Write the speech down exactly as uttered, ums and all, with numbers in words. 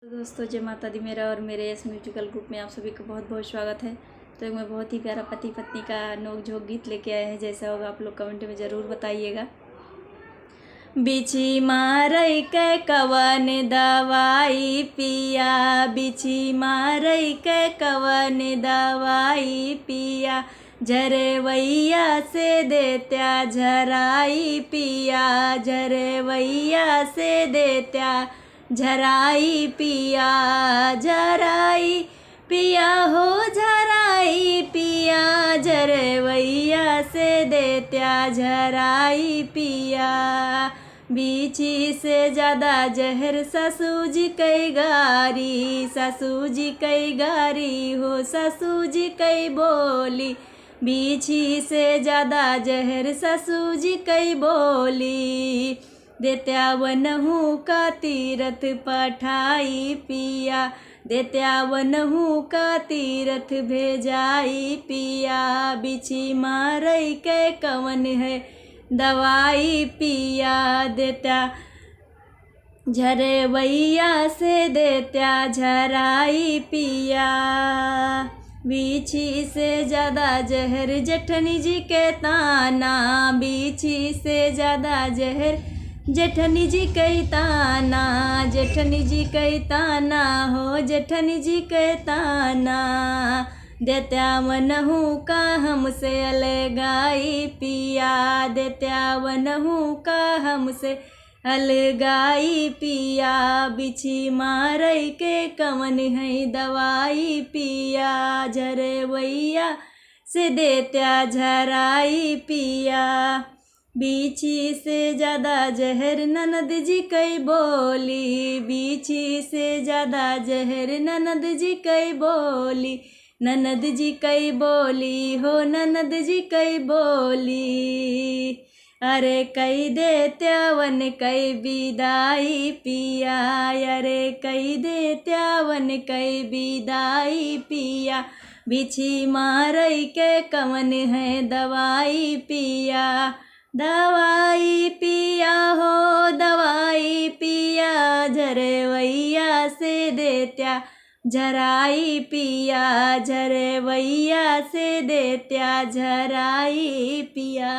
दोस्तों, जय माता दी। मेरा और मेरे यस म्यूजिकल ग्रुप में आप सभी का बहुत बहुत स्वागत है। तो एक मैं बहुत ही प्यारा पति पत्नी का नोक झोंक गीत लेके आए हैं, जैसा होगा आप लोग कमेंट में ज़रूर बताइएगा। बिछी मारई के कवन दवाई पिया, बिछी मारई के कवन दवाई पिया, झरवैया से देत्या झराई पिया, झरवैया से देत्या झराई पिया, झराई पिया हो झराई पिया, झरवैया से देत्या झराई पिया। बिछी से ज्यादा जहर ससुर जी कई गारी, ससुर जी कई गारी हो, ससुर जी कई बोली। बिछी से ज्यादा जहर ससुर जी कई बोली। देत्या वनहु का तीरथ पठाई पिया, देत्या वनहु का तीरथ भेजाई पिया। बिछी मारई के कवन है दवाई पिया, देत्या झरवैया से देत्या झराई पिया। बिछी से ज्यादा जहर जेठनी जी के ताना, बिछी से ज्यादा जहर जेठनी जी कई ताना, जेठनी जी कई ताना हो, जेठनी जी कई ताना। देत्या वनहु का हमसे अलगाई पिया, देत्या वनहु का हमसे अलगाई पिया। बिछी मारई के कवन है दवाई पिया, झरवैया से देत्या झराई पिया। बिछी से ज्यादा जहर ननद जी कई बोली, बिछी से ज्यादा जहर ननद जी कई बोली, ननद जी कई बोली हो, ननद जी कई बोली। अरे कई देत्या वन कई बिदाई पिया, अरे कई देत्या वन कई बिदाई पिया। बिछी मारई के कवन है दवाई पिया, दवाई पिया हो, दवाई पिया, झरवैया से देत्या झराई पिया, झरवैया से देत्या झराई पिया।